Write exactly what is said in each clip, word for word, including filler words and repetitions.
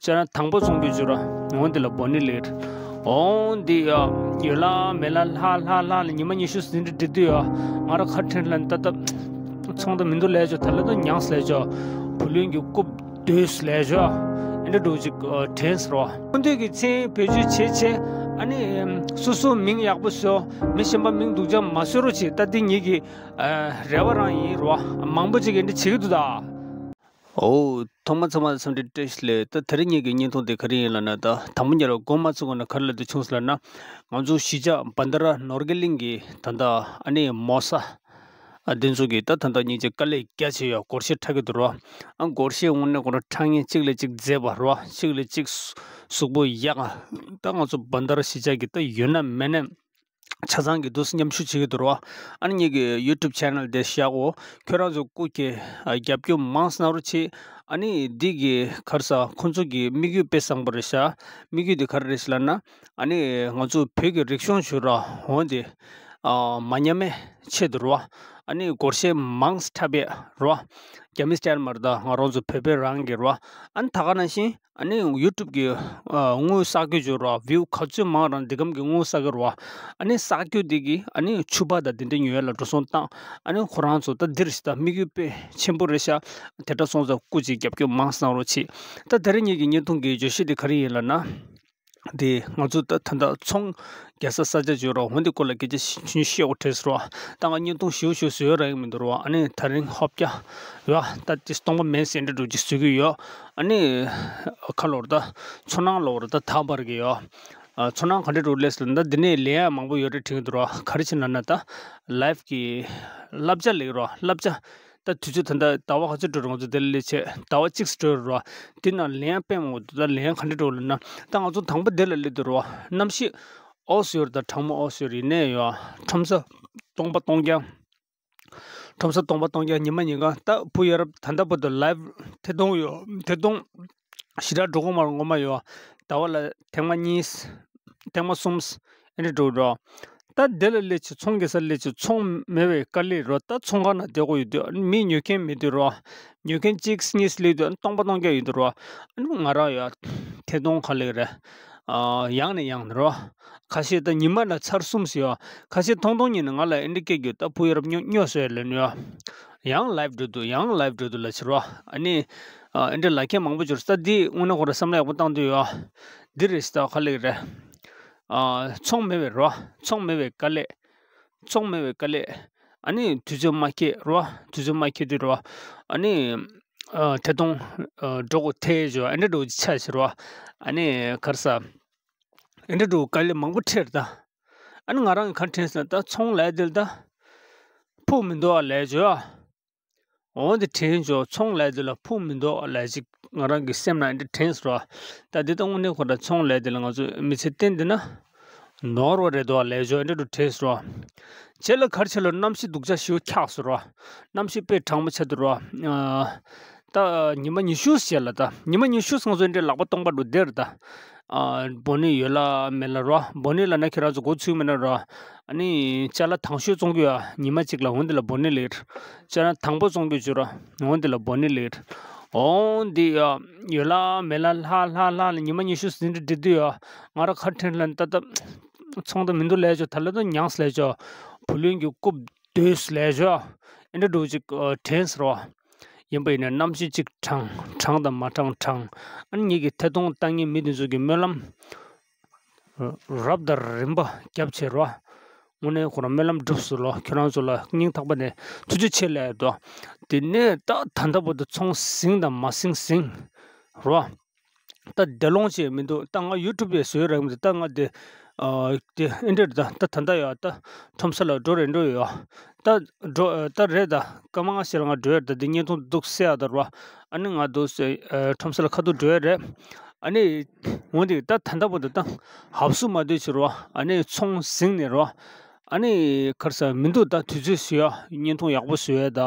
ཅ་ན་དང་པོ་ཚོང་རྒྱུ་བྱུ་ར། འོང་འདི་ལ་བོ་ནི་ལེར། འོང་འདི་ཡ། ཡོད་ལ་མེད་ལ་ལྷ་ལྷ་ལྷ་ལ་ཉི་མ་ཉི་ཤུ་ཟིན་འདྲི་འདྲི་དུས་ཡ། ང་ར་ཁ་ཕྲན་ལ་ད་ད། ཚོང་ད་མི་འདུག་ལས་ཆོ་ད་ལ་ད་ཉངས་ལས་ཆོ། བུ་ལོན་གྱི་རྐུབ་སྡོད་ལས་ཆོ། ཨེ་འདྲ་འགྲོ་ཅིག་དྲན་སོང་། སྐུ་མདུན་གྱི་མཚན་བེད་སྤྱོད་བྱེད་ཆེ། ཨ་ནི་སོ་སོ་མིང་ཡག་པོ་བཟོ། མི་གཞན་པ་མིང་སྡུག་ཅག་མ་བཟོ་རོགས་བྱེད། ད་འདི་ཉིད་ཀྱི་རེ་བ་རང་ཡིན་རོ། མང་པོ་ཅིག་གིས་འདི་བྱེད་ཀྱི་འདུག་ད། ཨོ། ཐོག་མ་ཚང་མ་འཚམས་འདྲི་བཀྲ་ཤིས་བདེ་ལེགས། ད་དེ་རིང་ངེད་ཀྱི་བརྙན་ཐུང་དེ་ག་རེ་ཡིན་ལབ་ན། ད་དང་པོ་ཉིད་ལ་འགོ་མ་ཚུགས་གོང་ན་ག་རེ་ལབ་དུས་བྱུང་སོང་ལབ་ན། ང་ཚོ་གཞིས་ཆགས་བན་དྷ་ར་ནོར་གླིང་གི་ད་ལྟ་ཨ་ནི་མོ་ས་ཨ་འདི་ཚོ་གི་ད་ད་ལྟ་སྙིང་རྗེ་དཀའ་ལས་རྒྱ་ཆེ་ཡོད། སྒོར་གཞས་འཁྲབ་ཀྱི་འདུག་རོ། ཨ་སྒོར་གཞས་དངོས་གནས་ཁོ་རང་འཁྲབ་མཁན་གཅིག་ལས་གཅིག་མཛེས་པ་རོ། གཅིག་ལས་གཅིག་གཟུགས་པོ་ཡག་ད་ང་ཚོ་བན་དྷ་ར་གཞིས་ཆགས་ཀྱི་ད་ཡོད་ན་མེད་ན། ཆ་ཚང་གི་འདུག་སེ་མཉམ་ཞུགས་བྱེད་ཀྱི་འདུག་རོ། ཨ་ནི་ངེད་ཀྱི་YouTube channel དེ་བཞག་གོ། ཁྱོད་རང་ཚོ་སྐུ་མཁྱེན་རྒྱབ་སྐྱོར་མང་ཙམ་གནང་རོགས་བྱེད། ཨ་ནི་འདི་གི་ག་རེ་ཟ་ཁོང་ཚོ་གི་དམིགས་ཡུལ་དཔེ་བཟང་པོ་རེད་ཤག་དམིགས་ཡུལ་དེ་ག་རེ་རེད་ཟེར་ལབ་ན། ཨ་ནི་ང་ཚོ་བོད་ཀྱི་རིག་གཞུང་བྱུ་ར་འོང་དེ་མ་ཉམས་པའི་ཆེད་དུ་རོ། ཨ་ནི་སྒོར་གཞས་མང་ཙམ་འཁྲབ་པའི་རོ། རྒྱ་མི་སི་ཊལ་མ་རེད་ད། ང་རང་ཚོ་བོད་པའི་རང་གི་རོ། ཨ་ནི་ད་ག་ནང་བཞིན། ཨ་ནི་YouTube གི་ཨ་དངུལ་བསགས་རྒྱུ་བྱུ་རོ། view ག་ཚོད་མང་རང་འདི་གམ་གི་དངུལ་བསགས་ཀྱི་རོ། ཨ་ནི་བསགས་རྒྱུ་འདི་གི་ཨ་ནི་ཕྱུ་པ་དང་འདི་འདྲ་ཉོ་ཡ་ལ་འགྲོ་སོང་བཏང་། ཨ་ནི་ཁོ་རང་ཚོ་ད་འདིར་ཞིག་ད་དམིགས་ཡུལ་དཔེ་ཆེན་པོ་རེད་ཤག་དེ་འདྲ་སོང་ཙང་སྐུ་མཁྱེན་རྒྱབ་སྐྱོར་མང་ཙམ་གནང་རོགས་བྱེད། ད་དེ་རིང་ངེད་ཀྱི་བརྙན་ཐུང་གི་བརྗོད་གཞི་འདི་ག་རེ་ཡིན་ལབ་ན། འདི་ང་ཚོ་ད་ད་ལྟ་ཚོང་རྒྱག་ས་ས་ཆ་བྱུ་རོ། འོ་འདི་སྐོར་ལ་སྐད་ཆ་ཞུ་ཤེས་འོ་བྲེས་རོ། ད་ང་བརྙན་ཐུང་ཞིའུ་ཞིའུ་བཟོས་ར་ཡང་མི་འདུག་རོ། ཨ་ནི་ད་རིང་ཧོབ་རྒྱ་ཡོ་ད་ཏི་སྟོང་པ་མེད་སེ་འདྲ་འགྲོ་ཅིག་བཟོས་ཀྱི་ཡོ། ཨ་ནི་ཁ་ལོར་ད་ཚོར་སྣང་ལོར་ད་ད་བར་གི་ཡོ། ཚོར་སྣང་ག་འདྲ་འགྲོ་ལས་ལ་ད་འདི་ནས་ལན་ཡང་མང་པོ་ཡོད་རེད་དྲན་གྱི་འདུག་རོ། ག་རེ་བྱས་ན་ན་ད་ལའིབ་གི་བསླབ་བྱ་ལེགས་རོ། བསླབ་བྱ། ད་དུས་ཚོད་ད་ལྟ་ཟླ་བ་ག་ཚོད་འགྲོ་རུང་ང་ཚོ་དེ་ལ་སླེབས་བྱས་ཟླ་བ་གཅིག་ཙམ་འགྲོ་རུང་དེ་ནང་ལན་དཔེ་མང་པོ་འདུག་ད་ལན་ག་འདྲ་འགྲོ་ལབ་ན། ད་ང་ཚོ་དང་པོ་དེ་ལ་སླེབས་དུས་རུང་གནམ་གཤིས་ཨོ་ཟེར་ད་གྲང་མོ་ཨོ་ཟེར་ཡིན་ནའི་ཡོད། ཁྲོམ་ས་སྟོང་པ་སྟོང་རྐྱང་། ཁྲོམ་ས་སྟོང་པ་སྟོང་རྐྱང་ཉི་མ་ཉིན་གང་། ད་བུ་ཡ་རབས་ད་ལྟ་བར་དུ་ལའིབ་ཐད་གཏོང་ཡོད། ཐད་གཏོང་ཞེ་དྲག་འགྲོ་གི་མ་རེད། ངོ་མ་ཡོད། ཟླ་བ་ལ་ཐེངས་མ་གཉིས། ཐེངས་མ་གསུམ། ཨེ་འདྲ་འགྲོ་རོ། ད་དེ་ལ་སླེབས་ཆེ་ཚོང་རྒྱག་ས་སླེབས་ཆེ་ཚོང་མེད་པའི་དཀའ་ལས་རོ། ད་ཚོང་ཁང་ནང་བསྡད་དགོས་ཡོད་དུས་མི་ཉོ་མཁན་མེད་དུས་རོ། ཉོ་མཁན་གཅིག་གཉིས་སླེབས་དུས་སྟོང་པ་སྟོང་རྐྱང་ཡོད་དུས་རོ། ཨ་ནི་ང་རང་ཡོད། ཐད་གཏོང་ག་ལེ་རེད། ཨ་ཡང་ནས་ཡང་ནས་རོ། ཁ་ཤས་ད་ཉི་མ་ལ་ཚར་གསུམ་ཟེར་ཡོད། ཁ་ཤས་ཐོང་ཐོང་ཉིན་ནས་ང་ལ་ཨེ་འདྲ་སྐད་རྒྱུ་ད་བུ་ཡ་རབས་སྨྱོ་སྨྱོ་བཟོས་ལབ་ནས་ཡོད། ཡང་ལའིབ་འགྲོ་འདུག་ཡང་ལའིབ་འགྲོ་འདུག་ལབ་ཕྱིར་རོ། ཨ་ནི། ཨ་ཨེ་འདྲ་ལབ་མཁན་མང་པོ་འབྱོར་ས། འདི་དངོས་གནས་ཁོ་རང་བསམ་བློ་ཡག་པོ་བཏང་འདོད་ཡོད། འདི་རེད་ཤག་ད་ག་ལེ་རེད། ཨ་ཚོང་མེད་པའི་རོ། ཚོང་མེད་པའི་དཀའ་ལས། ཚོང་མེད་པའི་དཀའ་ལས། ཨ་ནི་དུས་ཚོད་མ་འཁེལ་རོ། དུས་ཚོད་མ་འཁེལ་དུས་རོ། ཨ་ནི་ཨ་ཐད་གཏོང་ཨ་འགྲོ་དགོས་ཐལ་ཞོ། ཨེ་འདྲ་འགྲོ་ཆ་ཞིག་རོ། ཨ་ནི་ག་རེ་ཟ། ཨེ་འདྲ་འགྲོ་དཀའ་ལས་མང་པོ་འཕྲད་ད། ཨ་ནི་ང་རང་གི་ག་དྲན་སོང་ད་ཚོང་ལས་དེ་ལ་ད་ཕུགས་མི་འདུག་ཨ་ལས་ཞོ། འོ་འདི་དྲན་བྱུང་། ཚོང་ལས་འདི་ལ་ཕུགས་མི་འདུག་ལས་ཅིག་ང་རང་གི་སེམས་ནང་འདི་དྲན་སོང་། ད་འདི་ལྟ་དངོས་གནས་ཁོ་ན་ཚོང་ལས་འདི་ལ་ང་ཚོ་མི་ཚེ་གཏན་འདི་ན་ནོར་བ་རེད་འདུག་ལས་ཞོ་འདི་འདྲ་དྲན་སོང་། རྗེས་ལ་གར་ཆེ་ལ་གནམ་གཤིས་སྡུག་ཅག་ཞིག་འཁྱག་སོང་རོ། གནམ་གཤིས་དཔེ་གྲང་མོ་ཆགས་འདུག་རོ། ད་ཉི་མ་ཉི་ཤུ་ཞིག་ལ་ད་ཉི་མ་ཉི་ཤུ་ང་ཚོ་འདི་ལག་པ་སྟོང་པ་འགྲོ་བསྡད་རེད་ད། ཨ་བོ་ནི་ཡོད་ལ་མེད་ལ་རོ། བོ་ནི་ལ་ན་ཁྱེད་རང་ཚོ་མགོ་ཚོས་མེད་ན་རོ། ཨ་ནི་ཅ་ལག་དང་ཤོས་བཙོང་རྒྱུ་ཡ་ཉི་མ་གཅིག་ལ་འོན་ཏེ་ལ་བོ་ནི་ལེར། ཅ་ལག་དང་པོ་བཙོང་རྒྱུ་བྱུ་རོ། འོན་ཏེ་ལ་བོ་ནི་ལེར། འོང་འདི་ཡ་ཡོད་ལ་མེད་ལ་ལྷ་ལྷ་ལྷ་ལ་ཉི་མ་ཉི་ཤུ་ཟིན་འདྲི་འདྲི་དུས་ཡ། ང་ར་ཁ་ཕྲན་ལ་ད་ད་ཚོང་ད་མི་འདུག་ལས་ཆོ། ད་ལ་ད་ཉངས་ལས་ཆོ། བུ་ལོན་གྱི་རྐུབ་སྡོད་ལས་ཆོ། ཨེ་འདྲ་འགྲོ་ཅིག་དྲན་སོང་རོ། ཡིན་པ་ཡིན་ན་གནམ་གཤིས་གཅིག་གྲང་། གྲང་དང་མ་གྲང་གྲང་། ཨ་ནི་ངེད་ཀྱི་ཐད་གཏོང་ལྟ་མཁན་མི་དེ་ཚོ་གི་སྨོན་ལམ་རབ་དང་རིམ་པ་བརྒྱབ་བྱས་རོ། དངོས་གནས་ཁོ་རང་སྨོན་ལམ་འགྲུབ་སོང་ལོ། ཁྱོད་རང་ཚོ་ལ་སྙིང་ཐག་པ་ནས་ཐུགས་རྗེ་ཆེ་ལབ་ཡ་དོ། དེ་ནས་ད་ད་ལྟ་བར་དུ་ཚོང་ཟིན་དང་མ་ཟིན་ཟིན་རོ། ད་དེ་ལོང་བྱས་མི་འདུག་ད་ང་ཡུ་ཊུབ་ཡ་བཟོས་རག་མི་འདུག་ད་ང་དེ་ཨ་དེ་ཨེ་འདྲ་ད་ད་ད་ད་ཡོད་ད། ཁྲོམ་ས་ལ་འགྲོ་རེ་འགྲོ་ཡོད། ད་འགྲོ་ད་རེད་ད། སྐར་མ་ལྔ་ཤར་ང་འགྲོ་ཡ་རེད་ད། འདི་བརྙན་ཐུང་འདུག་སེ་ཡ་ད་རོ། ཨ་ནི་ང་འདུག་སེ་ཨ་ཁྲོམ་ས་ལ་ཁ་ཐུག་འགྲོ་ཡ་རེད། ཨ་ནི་འོན་ཏེ་ད་ད་ལྟ་བར་དུ་ད་ཧབ་སུ་མ་སྡོད་ཕྱིར་རོ། ཨ་ནི་ཚོང་ཟིན་ནས་རོ། ཨ་ནི་གར་ས་མི་འདུག་ད་དུས་ཚོད་བཟོས་ཡ། བརྙན་ཐུང་ཡག་པོ་བཟོས་ཡ་ད།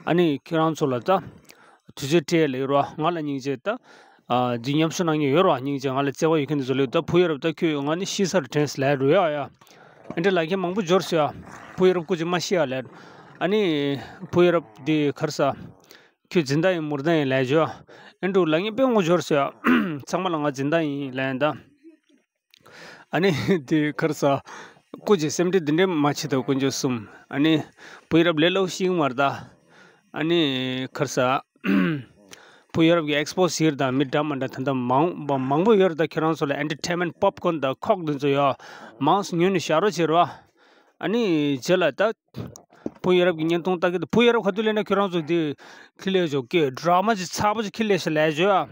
ཨ་ནི་ཁྱེད་རང་ཚོ་ལ་ད་དུས་ཚོད་སྤྲད་ལེགས་རོ། ང་ལ་སྙིང་རྗེ་ད། ཨ་འདི་མཉམ་ཞུགས་གནང་མཁན་ཡོད་རོ། སྙིང་རྗེ། ང་ལ་བརྩེ་བ་ཡོད་མཁན་དེ་ཚོ་ལེགས་ད། བུ་ཡ་རབས་ད་ཁྱོད་ང་ནི་ཤི་སར་དྲན་སླེ་རུ་ཡ་ཡ། ཨེ་འདྲ་ལབ་མཁན་མང་པོ་འབྱོར་སོང་ཡ། བུ་ཡ་རབས་སྐུ་མཁྱེན་མ་ཤི་ཡ་ལེགས། ཨ་ནི་བུ་ཡ་རབས་འདི་གར་ས། ཁྱོད་འཛིན་ད་ཡིན་མུར་ད་ཡིན་ལས་ཇོ། ཨེ་འགྲོ་ལ་ངས་དཔེ་ངོ་འབྱོར་ཟེར་ཡ། ཚང་མ་ལ་ང་སྦྱིན་བདག་ཡིན་ལབ་ཡིན་ད། ཨ་ནི་དེ་ཁར་ས། སྐུ་མཁྱེན་སེམས་ཁྲལ་འདི་འདྲའི་མ་བྱེད་དོ་དཀོན་མཆོག་གསུམ། ཨ་ནི་བུ་ཡ་རབས་ལས་སླ་པོ་ཞིག་མ་རེད་ད། ཨ་ནི་ཁར་ས། བུ་ཡ་རབས་ཀྱི་ཨེགས་པོ་སི་ཡིར་དང་མི་འདྲ་མ་འདྲ་ད་ལྟ་མང་པོ་མང་པོ་ཡོད་རེད་ད། ཁྱོད་རང་ཚོ་ལ་ཨེན་ཊར་ཊེན་མེན་ཊི་པོབ་ཀོན་དང་ཁོག་འདི་ཚོ་ཡོད། མང་སུ་ཉོས་ནས་བཞག་རོགས་བྱེད་རོགས། ཨ་ནི་རྗེས་ལ་ད། བུ་ཡ་རབས་ཀྱི་བརྙན་ཐུང་ལྟ་གི་འདུག་བུ་ཡ་རབས་ག་དུས་སླེབས་ན་ཁྱོད་རང་ཚོ་འདི་ཁྱི་ལས་ཞོག་ཀེ་ཌ་ར་མ་ཅིག་ཚ་པོ་ཅིག་ཁྱི་ལས་ཤ་ལས་བྱོས་ཨ།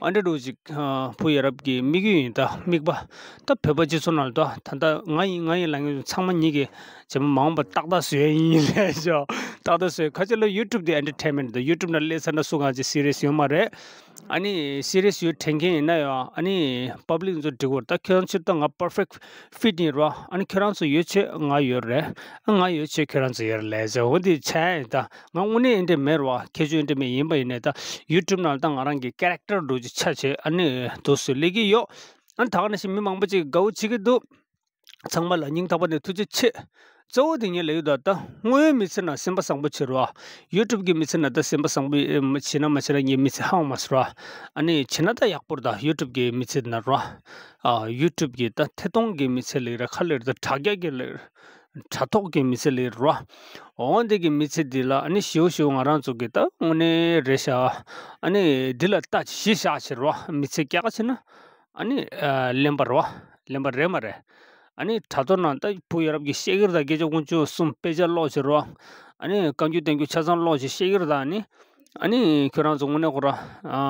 ཨ་འདྲ་འདྲ་ཅིག་བུ་ཡ་རབས་ཀྱི་དམིགས་ཡུལ་ཡིན་ད། དམིགས་པ་ད་བོད་པ་སྤྱི་ཚོགས་ནང་ལ་ད་ད་ལྟ་ང་ཡིན་ང་ཡིན་ལབ་མཁན་ཚང་མ་ཉིད་ཀྱི་རྗེས་མ་མ་འོངས་པ་ཏག་ཏག་བཟོ་ཡ་ཡིན་ལས་ཞོག་ཏག་ཏག་བཟོ་ཡ། ཁ་ཆེ་ལ་ཡུ་ཊུབ་དེ་ཨེན་ཊར་ཊེན་མེན་ཊི་ད། ཡུ་ཊུབ་ནང་སླེབས་ཚར་ན་སུ་གང་ཅིག་སི་རི་ཡས་ཡོད་མ་རེད། ཨ་ནི་སི་རི་ཡས་ཡོད་དྲན་མཁན་ཡིན་ན་ཡང་ཨ་ནི་པབ་ལིག་ཚོ་འགྲིག་གོ་ད། ཁྱོད་ཚོ་ད་ང་པར་ཕེག་ཕིཊ་ཡིན་རོ། ཨ་ནི་ཁྱོད་རང་ཚོ་ཡོད་ཆེ་ང་ཡོད་རེད། ང་ཡོད་ཆེ་ཁྱོད་རང་ཚོ་ཡོད་རེད་ལས་ཟེར་འོ་འདི་ཆ་ཡིན་ད། ང་དངོས་གནས་ཨེ་འདྲ་མེད་རོ། ཁྱད་ཆོས་ཨེ་འདྲ་མེད་ཡིན་པ་ཡིན་ནས་ད་ཡུ་ཊུབ་ནང་ད་ང་རང་གི་ཀེ་རེག་ཊར་འགྲོ་རྒྱུ་ཆ་ཆེ་ཨ་ནི་དུ་སུ་ལས་ཀྱི་ཡོད། ཨ་ནི་ད་ག་ནང་བཞིན་མི་མང་པོ་ཅིག་དགའ་བོ་བྱེད་ཀྱི་འདུག་ཚང་མ་ལ་སྙིང་ཐག་པ་ནས་ཐུགས་རྗེ་ཆེ། གཙོ་བོ་དེ་ངས་ལབ་ཡོད་ད། ད་དངོས་ཡོད་མི་ཚེ་ན་སེམས་པ་བཟང་པོ་བྱེད་རོགས། ཡུ་ཊུབ་གི་མི་ཚེ་ན་ད་སེམས་པ་བཟང་པོ་ཨེ་མ་བྱེད་ན་མ་བྱེད་ན་ངའི་མི་ཚེ་ཧང་མ་སོང་རོགས། ཨ་ནི་བྱེད་ན་ད་ཡག་པོ་རེད་ད། ཡུ་ཊུབ་གི་མི་ཚེ་ན་རོགས། ཨ་ཡུ་ཊུབ་གི་ད་ཐད་གཏོང་གི་མི་ཚེ་ལས་ར་ཁ་ལས་ར་ད་དྲ་རྒྱ་གི་ལས་ར་དྲ་ཐོག་གི་མི་ཚེ་ལས་རོགས། འོ་འདི་གི་མི་ཚེ་འདི་ལ་ཨ་ནི་ཞེ་པོ་ཞེ་པོ་ང་རང་ཚོ་གི་ད་དངོས་གནས་རེད་ཤག་ཨ་ནི་འདི་ལ་ལྟ་གཞི་བཞག་བྱེད་རོགས། མི་ཚེ་སྐྱེལ་ག་བྱེད་ན། ཨ་ནི་ཨ་གླེན་པ་རེད་བ། གླེན་པ་རེད་མ་རེད། ཨ་ནི་དྲ་ཐོག་ནང་ད་བུ་ཡ་རབས་ཀྱི་བཤད་ཀྱི་རེད་ད། སྐད་ཆ་དཀོན་མཆོག་གསུམ་དཔེ་ཆ་ཀློག་བྱེད་རོགས། ཨ་ནི་བཀའ་འགྱུར་བསྟན་འགྱུར་ཆ་ཚང་ཀློག་བྱེད་བཤད་ཀྱི་རེད་ད། ཨ་ནི་ཨ་ནི་ཁྱོད་རང་ཚོ་དངོས་གནས་ཁོ་ར་ཨ་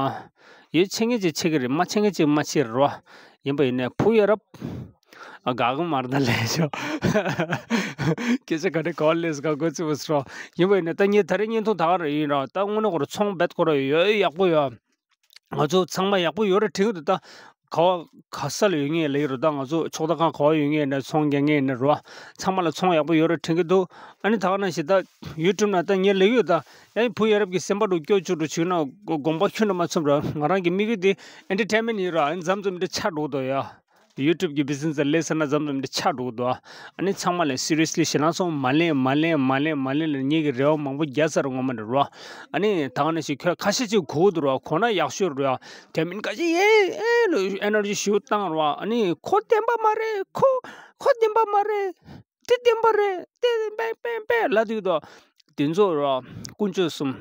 ཡོད་ཆེ་ངེས་ཅིག་ཆེ་གི་རེད། མ་ཆེ་ངེས་ཅིག་མ་ཆེ་རེད་བ། ཡིན་པ་ཡིན་ནས་བུ་ཡ་རབས་ཨ་དགའ་གི་མ་རེད་ད་ལས་ཆོག་སྐད་ཆ་ག་རེ་གོ་ལེས་ག་གོ་ཚི་བ་སོ། ཡིན་པ་ཡིན་ནས་ད་ངས་ད་རེས་བརྙན་ཐུང་ད་ག་རེ་ཡིན་ར་ད་དངོས་གནས་ཁོ་ར་ཚོང་རྦད་ཁོ་ར་ཡོད་ཡག་པོ་ཡོད། ང་ཚོ་ཚང་མ་ཡག་པོ་ཡོད་རེད་དྲན་གྱི་འདུག་ད་ག་བ་ག་ས་ལ་ཡོད་ངེས་ལ་ཡོད་རེད། ད་ང་ཚོ་ཕྱོགས་མཐའ་ཁག་ག་བ་ཡོད་ངེས་ནས་ཚོང་རྒྱག་ངེས་ནས་རོ། ཚང་མ་ལ་ཚོང་ཡག་པོ་ཡོད་རེད་དྲན་གྱི་འདུག་ཨ་ནི་ད་ག་ནང་བཞིན་ད་ཡུ་ཊུབ་ནང་ད་ངས་ལ་ཡོད་ད། ཡང་བུ་ཡ་རབས་ཀྱི་སེམས་པ་རུ་སྐྱོ་བཅུག་འགྲོ་བྱུང་ན་དགོངས་པ་ཁྱོན་ནས་མ་ཚོམ་ར། ང་རང་གི་དམིགས་ཡུལ་དེ་ཨེན་ཊར་ཊེན་མེན་ཊི་ཡིན་ར། ཨ་ནི་མཚམས་མཚམས་དེ་ཆགས་འགྲོ་གི་འདུག་ཡ། ཡུ་ཊུབ་ཀྱི་བི་ཛི་ནེ་སི་ལ་སླེབས་ཚར་ན་མཚམས་མཚམས་འདི་ཆགས་འགྲོ་གི་འདུག་ཨ་ནི་ཚང་མ་ལ་སི་རི་ཡས་ལི་ཞེད་སྣང་སོང་མ་ལེན་མ་ལེན་མ་ལེན་མ་ལེན་ལ་ངེད་ཀྱི་རེ་བ་མང་པོ་བརྒྱབ་ཚར་ངོ་མ་འདྲ་རོ། ཨ་ནི་ད་ག་ནང་བཞིན་ཁྱོད་ཁ་ཤས་ཅིག་གོ་གི་འདུག་རོ། གོ་ན་ཡག་ཤོས་རོ། དེ་མིན་ཁ་ཤས་ཨེ་ཨེ་ལོ་ཨེ་ནར་ཇི་ཞུ་བཏང་རོ། ཨ་ནི་ཁོ་བདེན་པ་མ་རེད། ཁོ་ཁོ་བདེན་པ་མ་རེད། དེ་བདེན་པ་རེད། དེ་པེ་པེ་པེ་ལབ་འདུག་དོ། དེ་ཚོ་རོ། དཀོན་མཆོག་གསུམ།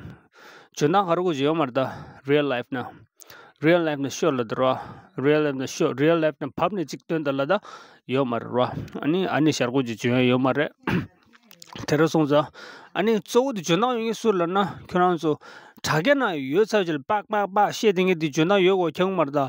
འཇོན་ཐང་ག་རེ་དགོས་ཀྱི་ཡོད་མ་རེད་ད། རི་ཡལ་ལའིཕ་ན། རི་ཡལ་ལའིཕ་ན་ཤོར་ལ་དེ་རོ། རི་ཡལ་ལའིཕ་ན་ཤོར། རི་ཡལ་ལའིཕ་ན་བབས་ནས་ཅིག་སྟོན་ད་ལ་ད་ཡོད་མ་རེད་རོ། ཨ་ནི་ཨ་ནི་ཞར་གོ་ཅིག་འཇོན་ཡ་ཡོད་མ་རེད། དེ་ར་སོང་ཙང་། ཨ་ནི་གཙོ་བོ་དེ་འཇོན་ཐང་ཡོད་མཁན་སུ་ལབ་ན་ཁྱོད་རང་ཚོ་དྲ་རྒྱ་ནང་ཡོད་ཚར་ཅིག་ལ་པག་པག་པག་བཤད་དེ་ངས་དེ་འཇོན་ཐང་ཡོད་གོ་ཁྱེད་མ་རེད་ད།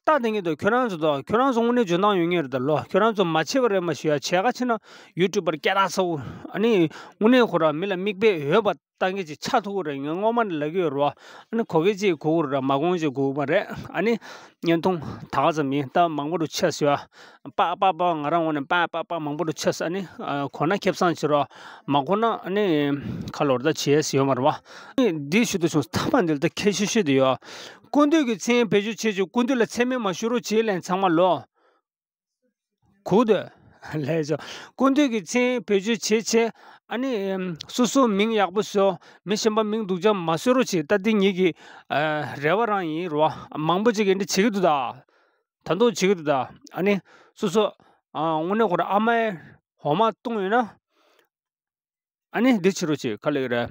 ལྟ་དེ་ངས་དོ་ཁྱོད་རང་ཚོ་དོ་ཁྱོད་རང་ཚོ་དངོས་གནས་འཇོན་ཐང་ཡོད་ངེས་རེད་ད་ལོ། ཁྱོད་རང་ཚོ་མ་བྱེད་པ་རེད་མ་ཞུ་ཡ་བྱས་ག་ཕྱིན་ན་ཡུ་ཊུབ་པར་སྐད་གྲགས་ཚ་བོ། ཨ་ནི་དངོས་གནས་ཁོ་ར་མི་ལ་མིག་དཔེ་ཡོད་པ་ལྟ་མཁན་ཅིག་ཆགས་ཐུབ་ཀྱི་རེད། ངས་སྔོན་མ་ནས་ལབ་ཀྱི་ཡོད་རེད་བ། ཨ་ནི་གོ་མཁན་ཅིག་གོ་གི་རེད། མ་གོ་མཁན་ཅིག་གོ་གི་མ་རེད། ཨ་ནི་བརྙན་ཐུང་ད་ག་ཙམ་ཡིན། ད་མང་པོ་རུ་ཆད་ཟེར་བ། པག་པག་པག་ང་རང་ངོས་ནས་པག་པག་པག་མང་པོ་རུ་ཆད་ཟེར། ཨ་ནི་གོ་ན་ཁེ་བཟང་བྱེད་རོགས། མ་གོ་ན་ཨ་ནི་ཁ་ལོར་ད་བྱེད་ཡས་ཡོད་མ་རེད་བ། ཨ་ནི་འདི་ཞུ་དུ་བྱུང་ཐ་མ་འདི་ལ་ད་ཁྱད་ཆོས་ཤོས་དེ་ཡོད། སྐུ་མདུན་གྱི་མཚན་བེད་སྤྱོད་བྱེད་ཆོག་སྐུ་མདུན་ལ་མཚན་སྨད་མ་ཞུ་རོགས་བྱེད་ལན་ཚང་མ་ལོ། གུ་དོ། ལས་ཆོག་སྐུ་མདུན་གྱི་མཚན་བེད་སྤྱོད་བྱེད་ཆེ། ཨ་ནི་ཨམ་སོ་སོ་མིང་ཡག་པོ་བཟོ། མི་གཞན་པ་མིང་སྡུག་ཅག་མ་བཟོ་རོགས་བྱེད། ད་འདི་ཉིད་ཀྱི་ཨ་རེ་བ་རང་ཡིན་རོ། མང་པོ་ཅིག་གིས་འདི་བྱེད་ཀྱི་འདུག་ད། ད་དུང་བྱེད་ཀྱི་འདུག་ད། ཨ་ནི་སོ་སོ་ཨ་དངོས་གནས་ཁོ་རང་ཨ་མའི་འོ་མ་བཏུང་ཡོད་ན། ཨ་ནི་འདི་བྱེད་རོགས་བྱེད། ག་ལེར་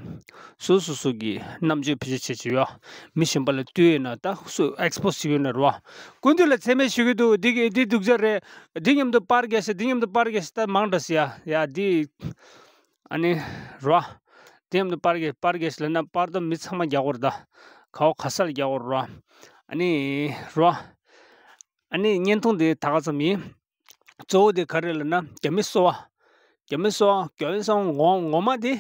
སོ་སོ་སོ་གི་རྣམ་དཔྱོད་བེད་སྤྱོད་བྱེད་ཀྱི་ཡོད། མི་གཞན་པ་ལ་ལྟོས་ཡོད་ན་ད་སུ་ཨེགས་པོ་སི་བྱེད་ཡོད་ན་རོ། སྐུ་མདུན་ལ་མཚན་སྨད་ཞུ་གི་འདུག་འདི་གི་འདི་སྡུག་ཅག་རེད། འདི་མཉམ་དུ་པར་རྒྱག་ཤག་འདི་མཉམ་དུ་པར་རྒྱག་ཤག་ད་མང་དྲགས་ཡ་ཡ་འདི། ཨ་ནི་རོ། འདི་མཉམ་དུ་པར་རྒྱག་པར་རྒྱག་ཤག་ལབ་ན་པར་ད་མི་ཚང་མ་རྒྱག་དགོས་རེད་ད། ག་བ་ག་ས་ལ་རྒྱག་དགོས་རེད་རོ། ཨ་ནི་རོ། ཨ་ནི་བརྙན་ཐུང་འདི་ད་ག་ཙམ་ཡིན། གཙོ་བོ་དེ་ག་རེ་ལབ་ན་རྒྱ་མི་གསོ་བ། རྒྱ་མི་གསོ་བ་རྒྱ་མི་གསོ་བ་ངོ་ངོ་མ་དེ།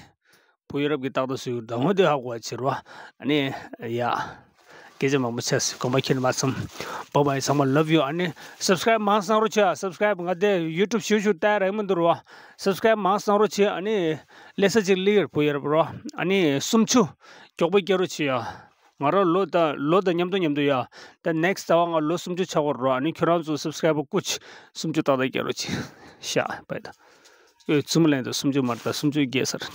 བུ་ཡ་རབས་ཀྱི་རྟག་ཏུ་སུ་ཡུར་དང་བོ་དེ་ཧ་གོ་བ་བྱེད་རོ། ཨ་ནི་ཡ། སྐད་ཆ་མང་པོ་ཆགས་སོང་། དགོངས་པ་ཁྱེད་མ་ཚོམ། བྷའི་བྷའི། ཚང་མ་ལབ་ཡོད། ཨ་ནི་སབ་སི་ཀ་རའིབ་མང་སང་རོ་བྱེད། སབ་སི་ཀ་རའིབ་ང་དེ་ཡུ་ཊུབ་ཞུ་ཞུ་ལྟ་རག་མི་འདུག་རོ། སབ་སི་ཀ་རའིབ་མང་སང་རོ་བྱེད། ཨ་ནི་ལེ་ས་ཅིག་ལིར་བུ་ཡ་རབས་རོ། ཨ་ནི་སུམ་ཅུ་མགྱོགས་པོ་སྐྱེ་རོ་བྱེད་ཡ། ང་རང་ལོ་དང་ལོ་དང་མཉམ་དུ་མཉམ་དུ་ཡ། ད་ནེག་སི་ཊི་ཟླ་བ་ང་ལོ་སུམ་ཅུ་ཆགས་ཀྱི་རེད། ཨ་ནི་ཁྱོད་རང་ཚོ་སབ་སི་ཀ་རའིབ་པར་དཀོན་མཆོག་སུམ་ཅུ་ཏག་ཏག་སྐྱེ་རོགས་བྱེད་ཤག་བྷའི་ད། ཨོ་ཙུམ་ལན་དུ་སུམ་ཅུ་མར་ད་སུམ་ཅུ་བརྒལ་ཚར།